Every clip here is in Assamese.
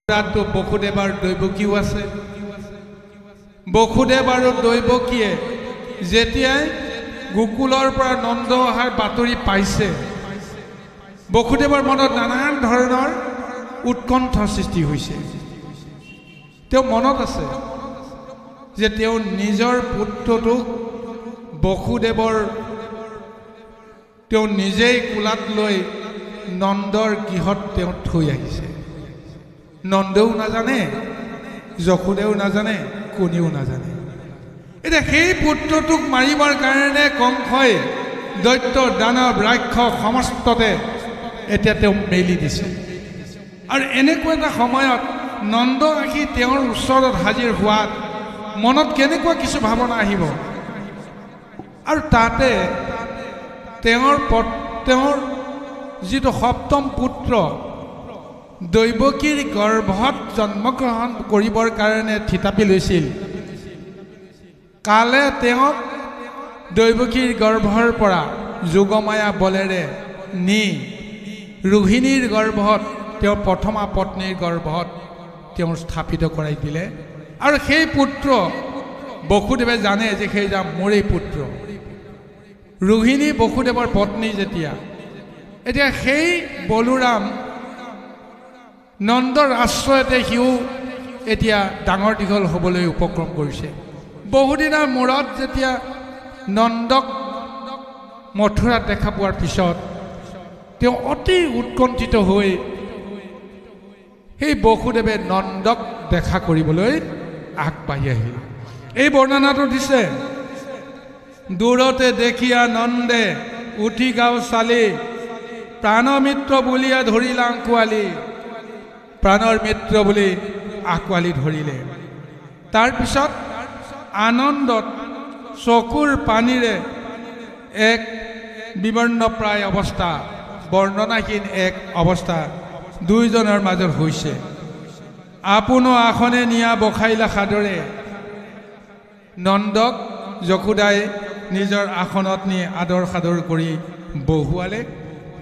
তাতো বসুদেৱ আৰু দৈৱকীও আছে। বসুদেৱ আৰু দৈৱকীয়ে যেতিয়াই গোকুলৰ পৰা নন্দ অহাৰ বাতৰি পাইছে, বসুদেৱৰ মনত নানান ধৰণৰ উৎকণ্ঠা সৃষ্টি হৈছে। তেওঁ মনত আছে যে তেওঁ নিজৰ পুত্ৰটোক বসুদেৱৰ তেওঁ নিজেই কোলাত লৈ নন্দৰ গৃহত তেওঁ থৈ আহিছে। নন্দও নাজানে, যশোদেও নাজানে, কোনেও নাজানে। এতিয়া সেই পুত্ৰটোক মাৰিবৰ কাৰণে কংসই দৈত্য দানৱ ৰাক্ষস সমস্ততে এতিয়া তেওঁ মেলি দিছে। আৰু এনেকুৱা এটা সময়ত নন্দ আহি তেওঁৰ ওচৰত হাজিৰ হোৱাত মনত কেনেকুৱা কিছু ভাৱনা আহিব। আৰু তাতে তেওঁৰ যিটো সপ্তম পুত্ৰ দৈৱকীৰ গৰ্ভত জন্মগ্ৰহণ কৰিবৰ কাৰণে থিতাপি লৈছিল, কালে তেওঁক দৈৱকীৰ গৰ্ভৰ পৰা যোগমায়া বলেৰে নি ৰোহিণীৰ গৰ্ভত, তেওঁৰ প্ৰথমা পত্নীৰ গৰ্ভত তেওঁ স্থাপিত কৰাই দিলে। আৰু সেই পুত্ৰ বসুদেৱে জানে যে সেই যাম মোৰেই পুত্ৰ। ৰোহিণী বসুদেৱৰ পত্নী যেতিয়া, এতিয়া সেই বলোৰাম নন্দৰ আশ্ৰয়তে সিও এতিয়া ডাঙৰ দীঘল হ'বলৈ উপক্ৰম কৰিছে। বহুদিনৰ মূৰত যেতিয়া নন্দক মথুৰাত দেখা পোৱাৰ পিছত তেওঁ অতি উৎকণ্ঠিত হৈ সেই বসুদেৱে নন্দক দেখা কৰিবলৈ আগবাঢ়ি আহিল। এই বৰ্ণনাটো দিছে, দূৰতে দেখিয়া নন্দে উঠি গাঁও চালি, প্ৰাণমিত্ৰ বুলিয়া ধৰিলা আঁকোৱালি। প্ৰাণৰ মিত্ৰ বুলি আঁকোৱালি ধৰিলে। তাৰপিছত আনন্দত চকুৰ পানীৰে এক বিবৰ্ণপ্ৰায় অৱস্থা, বৰ্ণনাহীন এক অৱস্থা দুয়োজনৰ মাজত হৈছে। আপোনো আসনে নিয়া বখাইলা সাদৰে। নন্দক যশোদাই নিজৰ আসনত নি আদৰ সাদৰ কৰি বহুৱালে।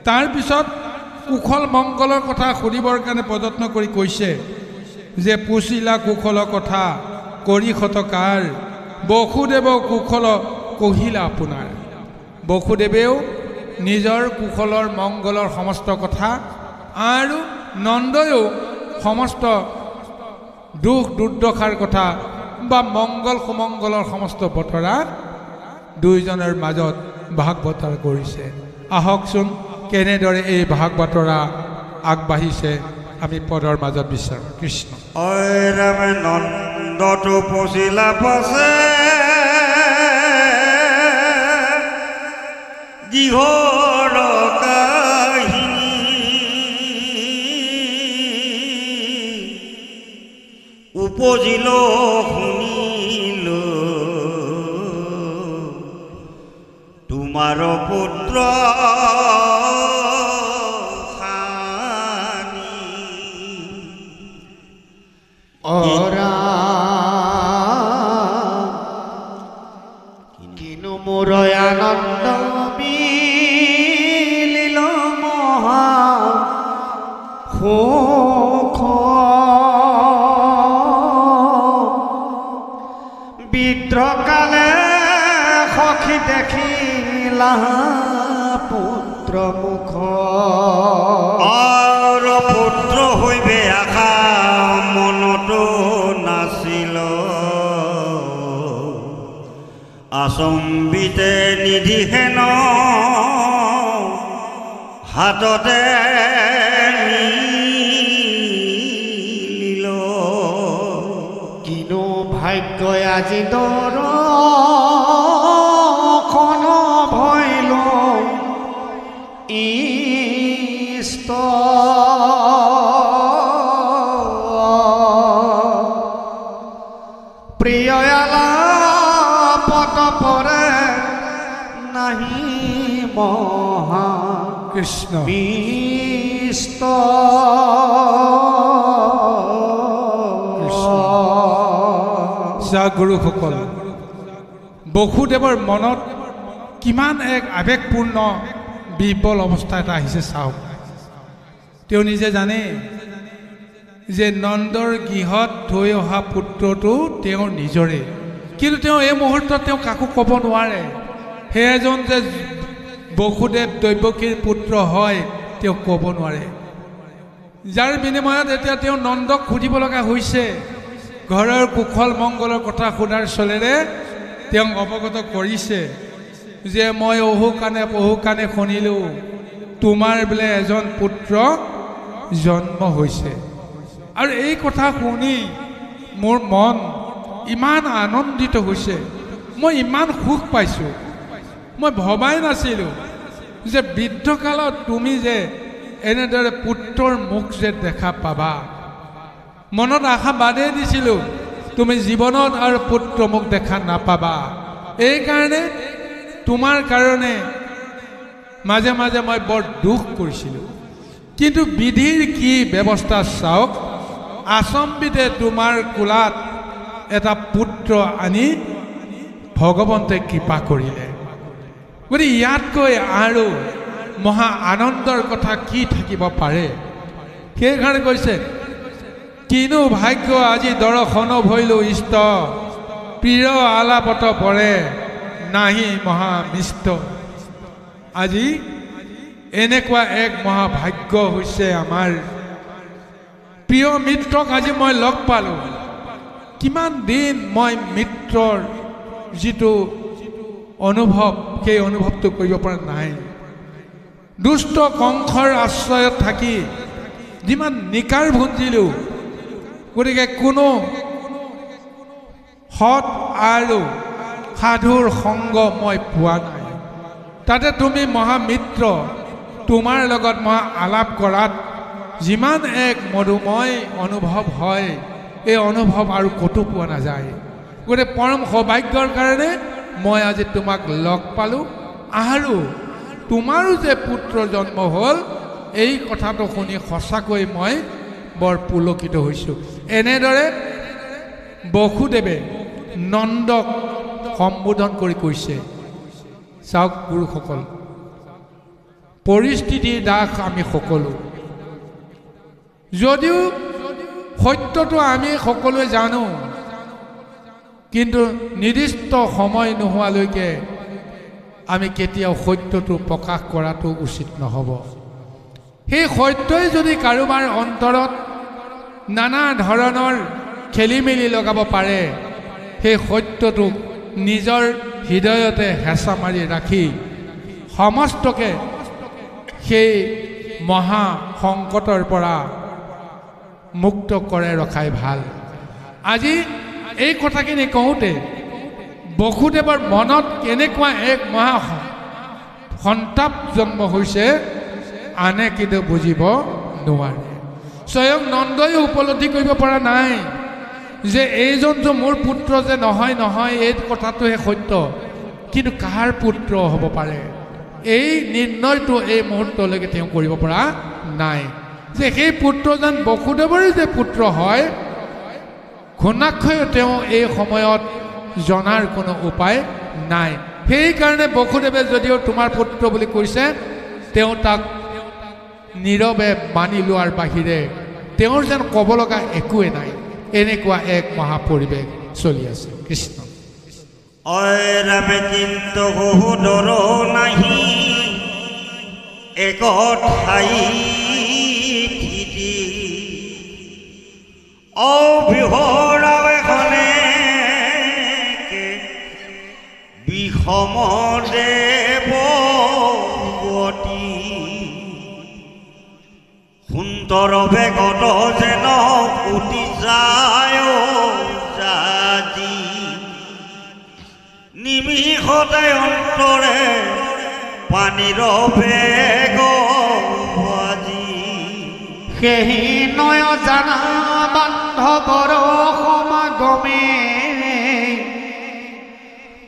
তাৰপিছত কুশল মংগলৰ কথা সুধিবৰ কাৰণে প্ৰযত্ন কৰি কৈছে যে পুচিলা কুশল কথা কৰি শতকাৰ, বসুদেৱ কুশল কহিলা আপোনাৰ। বসুদেৱেও নিজৰ কুশলৰ মংগলৰ সমস্ত কথা আৰু নন্দয়ো সমস্ত দুখ দুৰ্দশাৰ কথা বা মংগল সুমংগলৰ সমস্ত বতৰা দুয়োজনৰ মাজত ভাগ বতৰা কৰিছে। আহকচোন কেনেদৰে এই ভাগ বতৰা আগবাঢ়িছে আমি পদৰ মাজত বিচাৰোঁ। কৃষ্ণ। নন্দটো পচিলা পাছে গৃহৰ কাহিনী, উপজিল শুনিল তোমাৰ পুত্ৰ কিনো মোৰ আনন্দ মিলিল মহা সুখ, বিদ্ৰকালে সখী দেখিলা পুত্ৰ মুখ। আৰু পুত্ৰ হৈবে আশা মনতো নাছিল, আচম্বিতে নিধিহেন হাততে মিলিল। কিনো ভাগ্য আজি দৰ্শন ভৈল ইষ্ট, প্ৰিয় আলাপত পৰে নাহি মহা কৃষ্ণ বিষ্ট। গুৰুসকল, বসুদেৱৰ মনত কিমান এক আৱেগপূৰ্ণ বিহ্বল অৱস্থা এটা আহিছে চাওক। তেওঁ নিজে জানে যে নন্দৰ গৃহত থৈ অহা পুত্ৰটো তেওঁৰ নিজৰে, কিন্তু তেওঁ এই মুহূৰ্তত তেওঁ কাকো ক'ব নোৱাৰে। সেই এজন যে বসুদেৱ দৈৱকীৰ পুত্ৰ হয় তেওঁ ক'ব নোৱাৰে, যাৰ বিনিময়ত এতিয়া তেওঁ নন্দক সুধিব লগা হৈছে। ঘৰৰ কুশল মংগলৰ কথা সোধাৰ চলেৰে তেওঁক অৱগত কৰিছে যে মই অহু কাণে পহু কাণে শুনিলোঁ তোমাৰ বোলে এজন পুত্ৰ জন্ম হৈছে, আৰু এই কথা শুনি মোৰ মন ইমান আনন্দিত হৈছে, মই ইমান সুখ পাইছোঁ, মই ভবাই নাছিলোঁ যে বৃদ্ধকালত তুমি যে এনেদৰে পুত্ৰৰ মুখ যে দেখা পাবা। মনত আশা বাদেই দিছিলোঁ তুমি জীৱনত আৰু পুত্ৰ মুখ দেখা নাপাবা, এইকাৰণে তোমাৰ কাৰণে মাজে মাজে মই বৰ দুখ কৰিছিলোঁ। কিন্তু বিধিৰ কি ব্যৱস্থা চাওক, আচম্বিতে তোমাৰ কোলাত এটা পুত্ৰ আনি ভগৱন্তে কৃপা কৰিলে। গতিকে ইয়াতকৈ আৰু মহা আনন্দৰ কথা কি থাকিব পাৰে? সেইকাৰণে কৈছে, কিনো ভাগ্য আজি দৰ্শন ভৈলো ইষ্ট, প্ৰিয় আলাপত পৰে নাহি মহামিষ্ট। আজি এনেকুৱা এক মহাভাগ্য হৈছে আমাৰ, প্ৰিয় মিত্ৰক আজি মই লগ পালোঁ। কিমান দিন মই মিত্ৰৰ যিটো অনুভৱ, সেই অনুভৱটো কৰিব পৰা নাই। দুষ্ট কংসৰ আশ্ৰয়ত থাকি যিমান নিকাৰ ভুঞ্জিলোঁ, গতিকে কোনো সৎ আৰু সাধুৰ সংগ মই পোৱা নাই। তাতে তুমি মহামিত্ৰ, তোমাৰ লগত মই আলাপ কৰাত যিমান এক মধুময় অনুভৱ হয়, এই অনুভৱ আৰু ক'তো পোৱা নাযায়। গতিকে পৰম সৌভাগ্যৰ কাৰণে মই আজি তোমাক লগ পালোঁ, আৰু তোমাৰো যে পুত্ৰ জন্ম হ'ল এই কথাটো শুনি সঁচাকৈ মই বৰ পুলকিত হৈছোঁ। এনেদৰে বসুদেৱে নন্দক সম্বোধন কৰি কৈছে, চাওক গুৰুসকল, পৰিস্থিতিৰ দাস আমি সকলো, যদিও সত্যটো আমি সকলোৱে জানো, কিন্তু নিৰ্দিষ্ট সময় নোহোৱালৈকে আমি কেতিয়াও সত্যটো প্ৰকাশ কৰাটো উচিত নহ'ব। সেই সত্যই যদি কাৰোবাৰ অন্তৰত নানা ধৰণৰ খেলি মেলি লগাব পাৰে, সেই সত্যটোক নিজৰ হৃদয়তে হেঁচা মাৰি ৰাখি সমস্তকে সেই মহা সংকটৰ পৰা মুক্ত কৰে ৰখাই ভাল। আজি এই কথাখিনি কওঁতে বসুদেৱৰ মনত কেনেকুৱা এক মহা সন্তাপ জন্ম হৈছে আনে কিন্তু বুজিব নোৱাৰে। স্বয়ং নন্দয়ো উপলব্ধি কৰিব পৰা নাই যে এইজনটো মোৰ পুত্ৰ যে নহয় নহয়, এই কথাটোহে সত্য, কিন্তু কাৰ পুত্ৰ হ'ব পাৰে এই নিৰ্ণয়টো এই মুহূৰ্তলৈকে তেওঁ কৰিব পৰা নাই। যে সেই পুত্ৰজন বসুদেৱৰে যে পুত্ৰ হয়, ঘূৰ্ণাক্ষয় তেওঁ এই সময়ত জনাৰ কোনো উপায় নাই। সেইকাৰণে বসুদেৱে যদিও তোমাৰ পুত্ৰ বুলি কৈছে, তেওঁ তাক নীৰৱে মানি লোৱাৰ বাহিৰে তেওঁৰ যেন ক'ব লগা একোৱে নাই। এনেকুৱা এক মহাপৰিৱেশ চলি আছে। কৃষ্ণ। ৰামে কিন্তু বহুদৰ নাহি এক ঠাই অবিহৰাবেখনে বিষম দেৱতী সুন্দৰ বেগত যেন উটি যায় জাজি নিমিষতে অন্তৰে পানীৰ বেগ আজি সেহি নয় জানা বান্ধৱৰ সমাগমে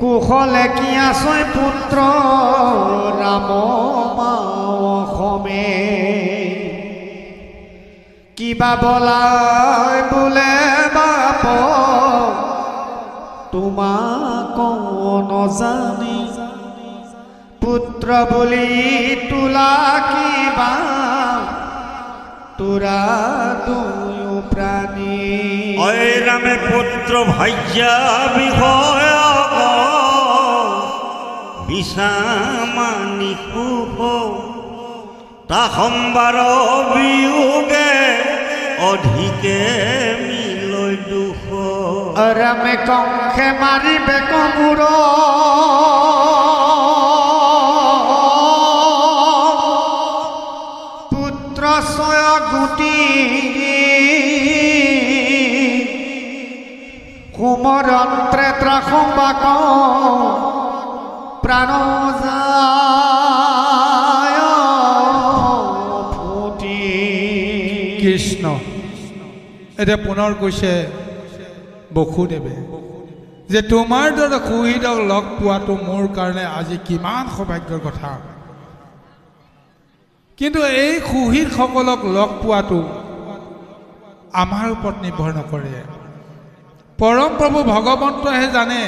কুশলে কি আছৈ পুত্ৰ ৰাম অসমে কিবা বলাই বোলে বাপ তোমাক নজানি পুত্ৰ বুলি তোলা কিবা তোৰা দুয়ো। প্ৰাণী। ঐ ৰামে পুত্ৰ ভাৰ্যা বিষয় বিচামানি সুখ তাসম্বাৰ বিয়োগে অধিকে মিলৈ দুখ। ৰামে কংসে মাৰিবে কমুৰ পুত্ৰ ছয় গুটি কুমৰন্ত্ৰে ত্ৰাসম্বাক প্ৰাণ যায় ফুটি। কৃষ্ণ। এতিয়া পুনৰ কৈছে বসুদেৱে যে তোমাৰ দৰে সুহৃদক লগ পোৱাটো মোৰ কাৰণে আজি কিমান সৌভাগ্যৰ কথা, কিন্তু এই সুহৃদসকলক লগ পোৱাটো আমাৰ ওপৰত নিৰ্ভৰ নকৰে। পৰম প্ৰভু ভগৱন্তইহে জানে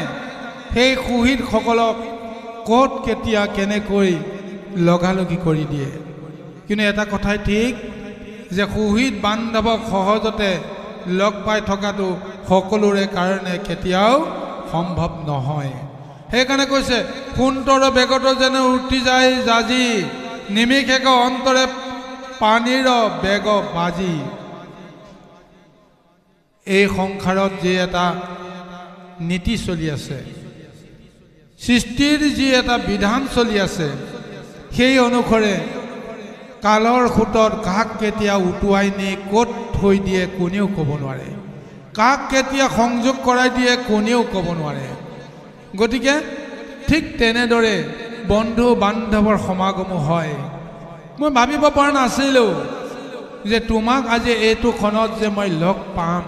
সেই সুহৃদসকলক ক'ত কেতিয়া কেনেকৈ লগালগি কৰি দিয়ে। কিন্তু এটা কথাই ঠিক যে সুহৃদ বান্ধৱক সহজতে লগ পাই থকাটো সকলোৰে কাৰণে কেতিয়াও সম্ভৱ নহয়। সেইকাৰণে কৈছে সোণতৰ বেগত যেন উঠি যায় জাজি, নিমিষেক অন্তৰে পানীৰ বেগ বাজি। এই সংসাৰত যি এটা নীতি চলি আছে, সৃষ্টিৰ যি এটা বিধান চলি আছে, সেই অনুসৰে কালৰ সোঁতত কাক কেতিয়া উটুৱাই নি ক'ত থৈ দিয়ে কোনেও ক'ব নোৱাৰে, কাক কেতিয়া সংযোগ কৰাই দিয়ে কোনেও ক'ব নোৱাৰে। গতিকে ঠিক তেনেদৰে বন্ধু বান্ধৱৰ সমাগমো হয়। মই ভাবিব পৰা নাছিলোঁ যে তোমাক আজি এইটো ক্ষণত যে মই লগ পাম,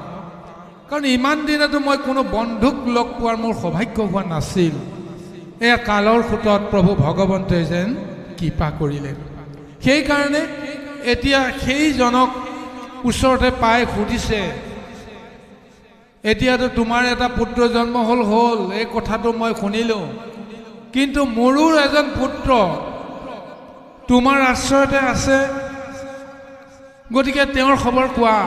কাৰণ ইমান দিনেতো মই কোনো বন্ধুক লগ পোৱাৰ মোৰ সৌভাগ্য হোৱা নাছিল। এয়া কালৰ সোঁতত প্ৰভু ভগৱন্তই যেন কৃপা কৰিলে। সেইকাৰণে এতিয়া সেইজনক ওচৰতে পাই সুধিছে, এতিয়াতো তোমাৰ এটা পুত্ৰ জন্ম হ'ল হ'ল, এই কথাটো মই শুনিলোঁ, কিন্তু মোৰো এজন পুত্ৰ তোমাৰ আশ্ৰয়তে আছে, গতিকে তেওঁৰ খবৰ কোৱা।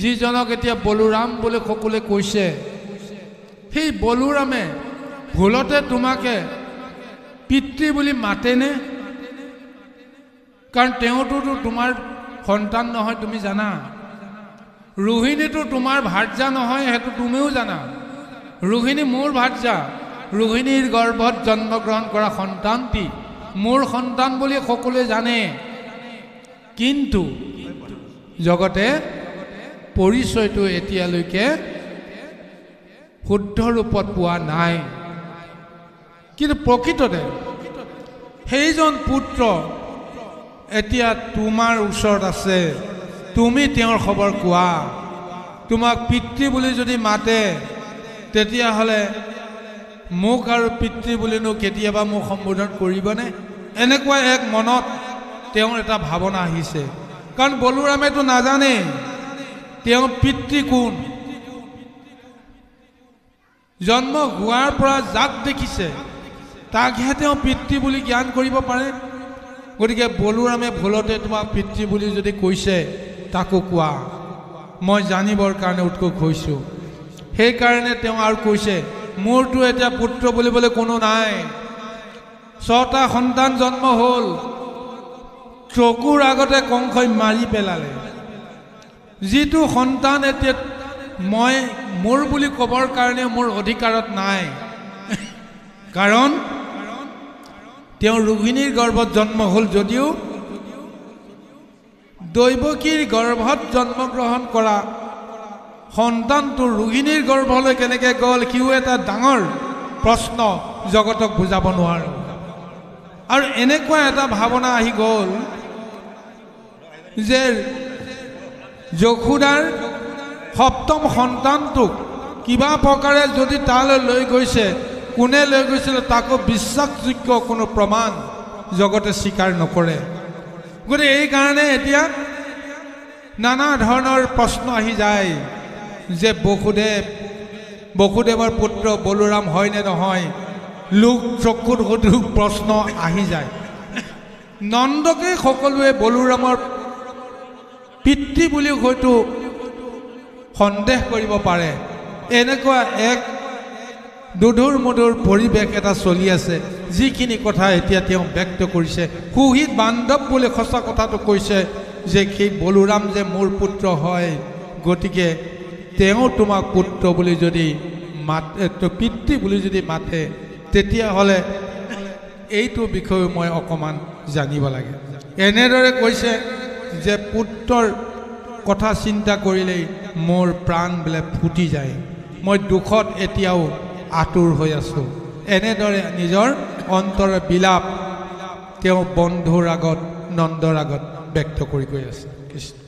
যিজনক এতিয়া বলোৰাম বুলি সকলোৱে কৈছে, সেই বলোৰামে ভুলতে তোমাকে পিতৃ বুলি মাতেনে? কাৰণ তেওঁতোতো তোমাৰ সন্তান নহয়, তুমি জানা। ৰোহিণীটো তোমাৰ ভাৰ্যা নহয়, সেইটো তুমিও জানা। ৰোহিণী মোৰ ভাৰ্যা, ৰোহিণীৰ গৰ্ভত জন্মগ্ৰহণ কৰা সন্তানটি মোৰ সন্তান বুলি সকলোৱে জানে, কিন্তু জগতে পৰিচয়টো এতিয়ালৈকে শুদ্ধ ৰূপত পোৱা নাই। কিন্তু প্ৰকৃততে সেইজন পুত্ৰ এতিয়া তোমাৰ ওচৰত আছে, তুমি তেওঁৰ খবৰ কোৱা। তোমাক পিতৃ বুলি যদি মাতে, তেতিয়াহ'লে মোক আৰু পিতৃ বুলিনো কেতিয়াবা মোক সম্বোধন কৰিবনে? এনেকুৱা এক মনত তেওঁৰ এটা ভাৱনা আহিছে। কাৰণ বলোৰামেতো নাজানে তেওঁ পিতৃ কোন। জন্ম হোৱাৰ পৰা যাক দেখিছে তাকহে তেওঁ পিতৃ বুলি জ্ঞান কৰিব পাৰে। গতিকে বলোৰামে ভুলতে তোমাক পিতৃ বুলি যদি কৈছে, তাকো কোৱা, মই জানিবৰ কাৰণে উৎসুক হৈছোঁ। সেইকাৰণে তেওঁ আৰু কৈছে, মোৰতো এতিয়া পুত্ৰ বুলিবলৈ কোনো নাই, 6টা সন্তান জন্ম হ'ল, চকুৰ আগতে কংসই মাৰি পেলালে। যিটো সন্তান এতিয়া মই মোৰ বুলি ক'বৰ কাৰণে মোৰ অধিকাৰত নাই, কাৰণ তেওঁ ৰোহিণীৰ গৰ্ভত জন্ম হ'ল যদিও দৈৱকীৰ গৰ্ভত জন্মগ্ৰহণ কৰা সন্তানটো ৰোহিণীৰ গৰ্ভলৈ কেনেকৈ গ'ল, সিও এটা ডাঙৰ প্ৰশ্ন, জগতক বুজাব নোৱাৰোঁ। আৰু এনেকুৱা এটা ভাৱনা আহি গ'ল যে যশোদাৰ সপ্তম সন্তানটোক কিবা প্ৰকাৰে যদি তালৈ লৈ গৈছে, কোনে লৈ গৈছিলে তাকো বিশ্বাসযোগ্য কোনো প্ৰমাণ জগতে স্বীকাৰ নকৰে। গতিকে এইকাৰণে এতিয়া নানা ধৰণৰ প্ৰশ্ন আহি যায় যে বসুদেৱৰ পুত্ৰ বলোৰাম হয় নে নহয়, লোক চকুত সুধো প্ৰশ্ন আহি যায়। নন্দকে সকলোৱে বলোৰামৰ পিতৃ বুলিও হয়তো সন্দেহ কৰিব পাৰে। এনেকুৱা এক দুধুৰ মধুৰ পৰিৱেশ এটা চলি আছে। যিখিনি কথা এতিয়া তেওঁ ব্যক্ত কৰিছে, সুহৃদ বান্ধৱ বুলি সঁচা কথাটো কৈছে যে সেই বলোৰাম যে মোৰ পুত্ৰ হয়, গতিকে তেওঁ তোমাক পুত্ৰ বুলি যদি মাতে, পিতৃ বুলি যদি মাতে, তেতিয়াহ'লে এইটো বিষয়ে মই অকণমান জানিব লাগে। এনেদৰে কৈছে যে পুত্ৰৰ কথা চিন্তা কৰিলেই মোৰ প্ৰাণ বোলে ফুটি যায়, মই দুখত এতিয়াও আঁতুৰ হৈ আছোঁ। এনেদৰে নিজৰ অন্তৰৰ বিলাপ তেওঁ বন্ধুৰ আগত, নন্দৰ আগত ব্যক্ত কৰি গৈ আছে। কৃষ্ণ।